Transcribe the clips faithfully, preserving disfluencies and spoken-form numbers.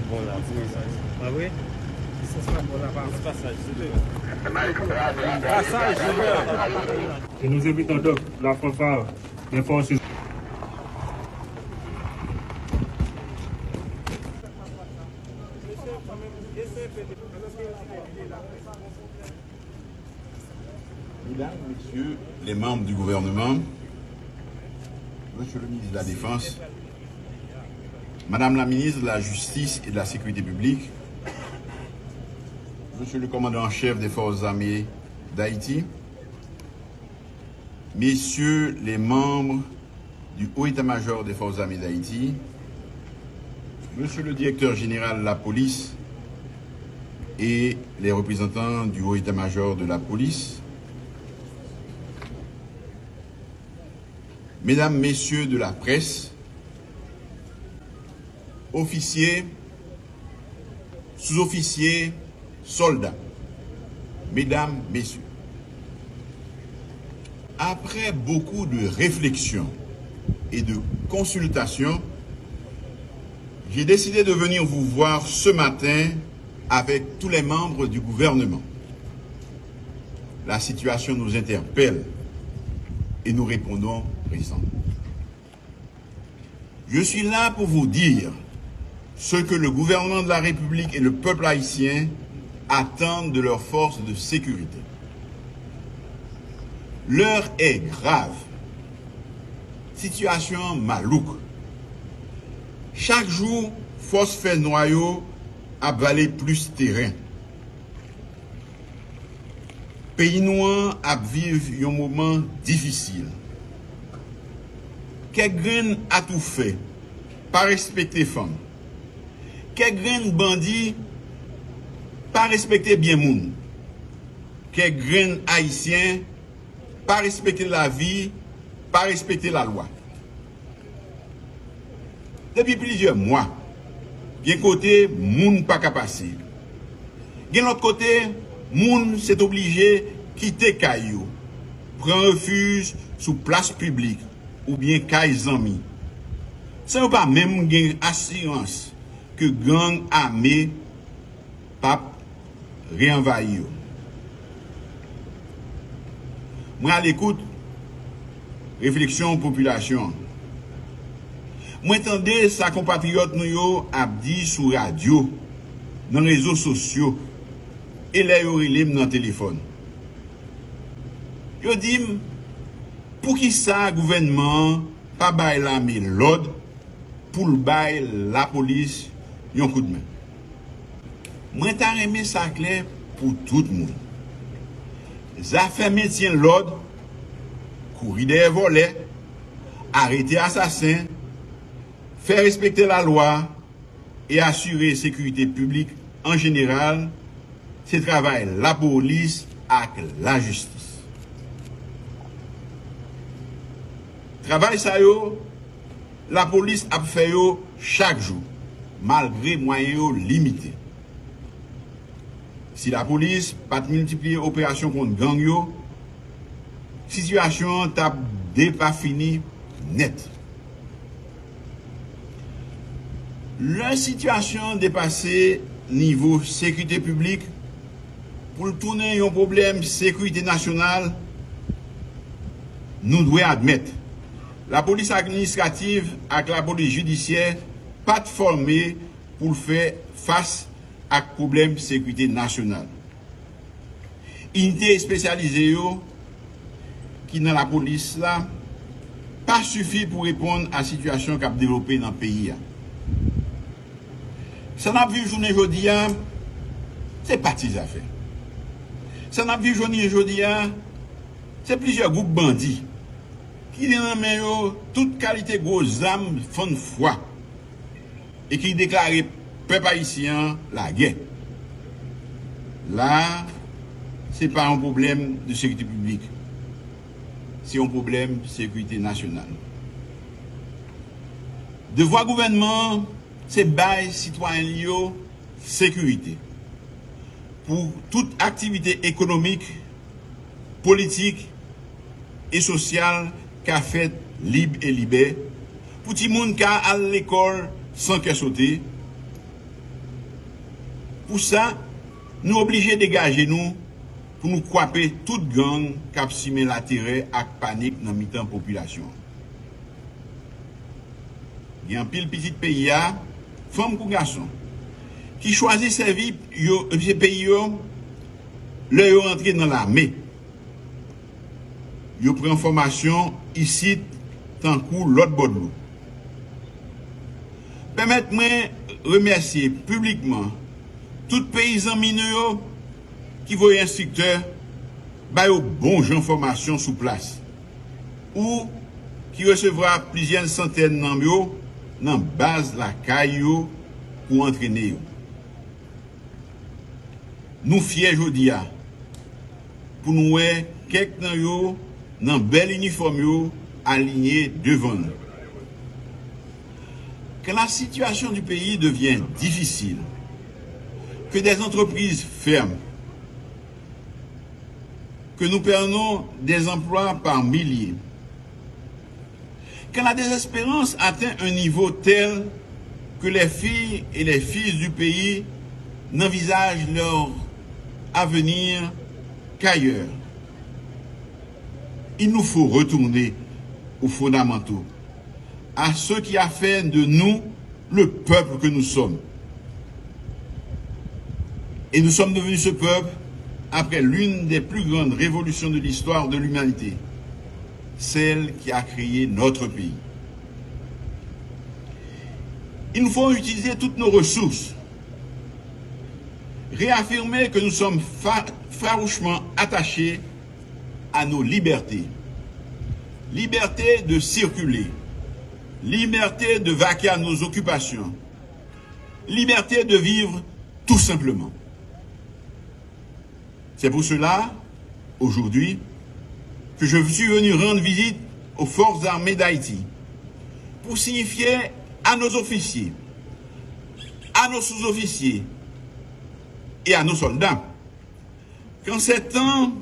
Bon la, ti mesaj. Pa vre? Lisans pa bon la, pa vre. Pasaj, silvouplè. Pasaj, silvouplè. Et nous invitons donc la fanfare des forces. Mesdames, Messieurs les membres du gouvernement, Monsieur le ministre de la Défense, Madame la ministre de la Justice et de la Sécurité publique, Monsieur le commandant en chef des forces armées d'Haïti, Messieurs les membres du Haut État-Major des Forces armées d'Haïti, Monsieur le directeur général de la police et les représentants du Haut État-Major de la police, Mesdames, Messieurs de la presse, officiers, sous-officiers, soldats, mesdames, messieurs, après beaucoup de réflexions et de consultations, j'ai décidé de venir vous voir ce matin avec tous les membres du gouvernement. La situation nous interpelle et nous répondons présent. Je suis là pour vous dire ce que le gouvernement de la République et le peuple haïtien attendent de leurs forces de sécurité. L'heure est grave. Sitiyasyon an malouk. Chak jou, fòs fènwa yo ap vale plis teren. Peyi nou an ap viv yon moman difisil. Kèk grenn atoufè pa respekte fanm. Kèk grenn bandi pa respekte byen moun. Kèk grenn Ayisyen pa respekte lavi, pa respekte lalwa. Depi plizyè mwa, gen kote moun pa ka pase. Gen lòt kote, moun sètoblije kite kay yo, pran refij sou plas piblik oubyen kay zanmi, san yo pa menm gen asirans ke gang ame p ap reanvayi yo. Mwen alekout refleksyon popilasyon an. Mwen tande sa konpatriyòt nou yo ap di sou radyo, nan rezo sosyo, e lè yo rele m nan telefòn. Yo di m, poukisa gouvènman an pa bay lame lòd pou l bay lapolis yon koudmen? Mwen ta renmen sa klè pou tout moun. Zafè mentyen lòd, kouri dèyè vòlè, arete asasen, fè respekte lalwa e asire sekirite piblik an jeneral, se travay lapolis ak lajistis. Travay sa yo, lapolis ap fè yo chak jou, malgre mwayen yo limite. Si lapolis pa t miltipliye operasyon kont gang yo, sitiyasyon an t ap depafini nèt. Lè sitiyasyon an depase nivo sekirite piblik, pou l tounen yon pwoblèm sekirite nasyonal, nou dwe admèt, lapolis administrativ ak lapolis jidisyè pa t fòme pou l fè fas ak pwoblèm sekirite nasyonal. Inite espesyalize yo ki nan lapolis la pa sifi pou reponn a sitiyasyon k ap devlope nan peyi a. Sa n ap viv jounen jodi a, se pa ti zafè. Sa n ap viv jounen jodi a, se plizyè gwoup bandi ki gen nan men yo tout kalite gwo zam fann fwa e ki deklare pèp ayisyen an lagè. La a, se pa yon pwoblèm de sekirite piblik. Se yon pwoblèm sekirite nasyonal. Devwa gouvènman an, se bay sitwayen li yo sekirite pou tout aktivite ekonomik, politik e sosyal ka fèt lib e libè, pou timoun ka al lekòl san kè sote, Pou sa, nou oblije degaje nou pou nou kwape tout gang k ap simen laterè ak panik nan mitan popilasyon an. Gen anpil pitit peyi a, fanm kou gason, ki chwazi sèvi yo, peyi yo lè yo rantre nan lame. Yo pran fòmasyon isit tankou lòt bò dlo. Pèmèt mwen remèsye piblikman tout peyi zanmi nou yo ki voye enstriktè ba yo bon jan fòmasyon sou plas, ou ki resevwa plizyè santèn nan yo nan baz lakay yo pou antrene yo. Nou fyè jodi a pou nou wè kèk nan yo nan bèl inifòm yo alinye devan nou. Quand la situation du pays devient difficile, que des entreprises ferment, que nous perdons des emplois par milliers, quand la désespérance atteint un niveau tel que les filles et les fils du pays n'envisagent leur avenir qu'ailleurs, il nous faut retourner aux fondamentaux, à ce qui a fait de nous le peuple que nous sommes. Et nous sommes devenus ce peuple après l'une des plus grandes révolutions de l'histoire de l'humanité, celle qui a créé notre pays. Il nous faut utiliser toutes nos ressources, réaffirmer que nous sommes fa- farouchement attachés à nos libertés. Liberté de circuler, liberté de vaquer à nos occupations, liberté de vivre tout simplement. C'est pour cela, aujourd'hui, que je suis venu rendre visite aux forces armées d'Haïti pour signifier à nos officiers, à nos sous-officiers et à nos soldats qu'en ces temps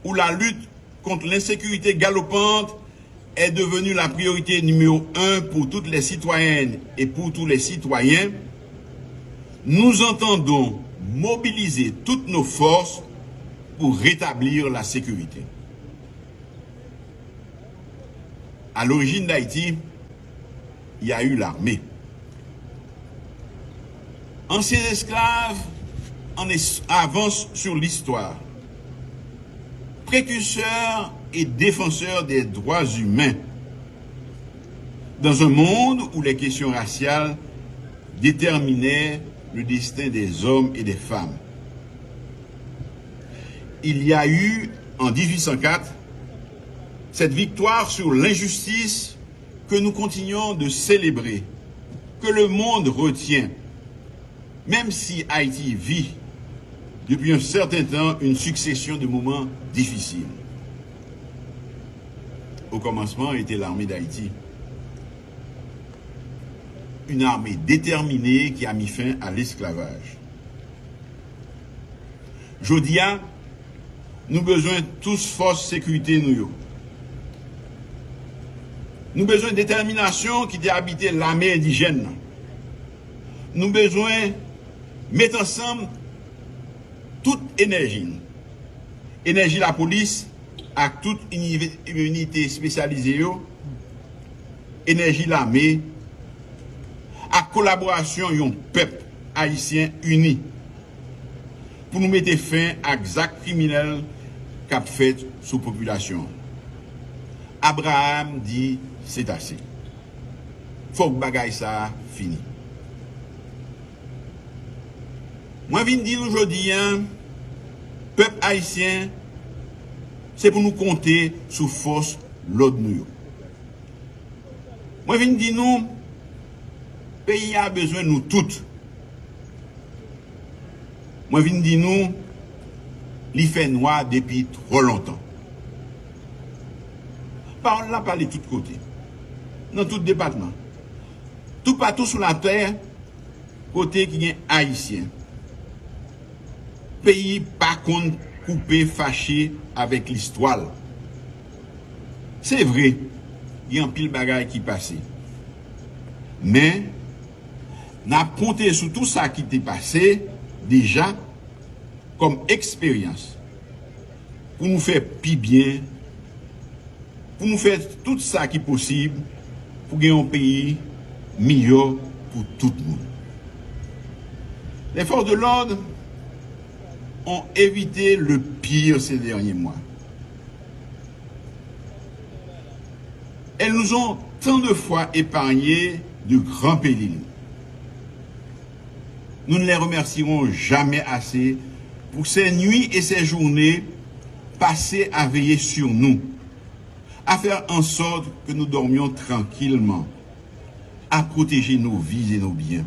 où la lutte contre l'insécurité galopante est devenue la priorité numéro un pour toutes les citoyennes et pour tous les citoyens, nous entendons mobiliser toutes nos forces pour rétablir la sécurité. À l'origine d'Haïti, il y a eu l'armée. Anciens esclaves en es- avance sur l'histoire, précurseurs et défenseurs des droits humains, dans un monde où les questions raciales déterminaient le destin des hommes et des femmes. Il y a eu, en dix-huit cent quatre, cette victoire sur l'injustice que nous continuons de célébrer, que le monde retient, même si Haïti vit depuis un certain temps une succession de moments difficiles. Au commencement était l'armée d'Haïti, une armée déterminée qui a mis fin à l'esclavage. Jodi a, nou bezwen tout fòs sekirite nou yo. Nou bezwen detèminasyon ki te abite lame endijèn nan. Nou bezwen met ansanm tout enèji n, enèji lapolis ak tout inive- inite espesyalize yo, enèji lame, ak kolaborasyon yon pèp ayisyen ini pou nou mete fen ak zak kriminèl k ap fèt sou popilasyon an. Abraram di se ase. Fòk bagay sa a fini. Mwen vin di nou jodi a, pèp ayisyen, se pou nou konte sou fòs lòd nou yo. Mwen vin di nou, peyi a bezwen nou tout. Mwen vin di nou, li fè nwa depi twò lontan. Pawòl la pale tout kote, nan tout depatman, toupatou sou latè, kote ki gen ayisyen. Peyi pa konn koupe fache avèk listwa l. Se vre, gen anpil bagay ki pase. Men, n ap konte sou tou sa ki te pase, deja kòm eksperyans pou nou fè pi byen, pou nou fè tout sa ki posib pou gen yon peyi miyò pou tout moun. Les forces de l'ordre ont évité le pire ces derniers mois. Elles nous ont tant de fois épargné de grands périls. Nous ne les remercierons jamais assez pour ces nuits et ces journées passées à veiller sur nous, à faire en sorte que nous dormions tranquillement, à protéger nos vies et nos biens.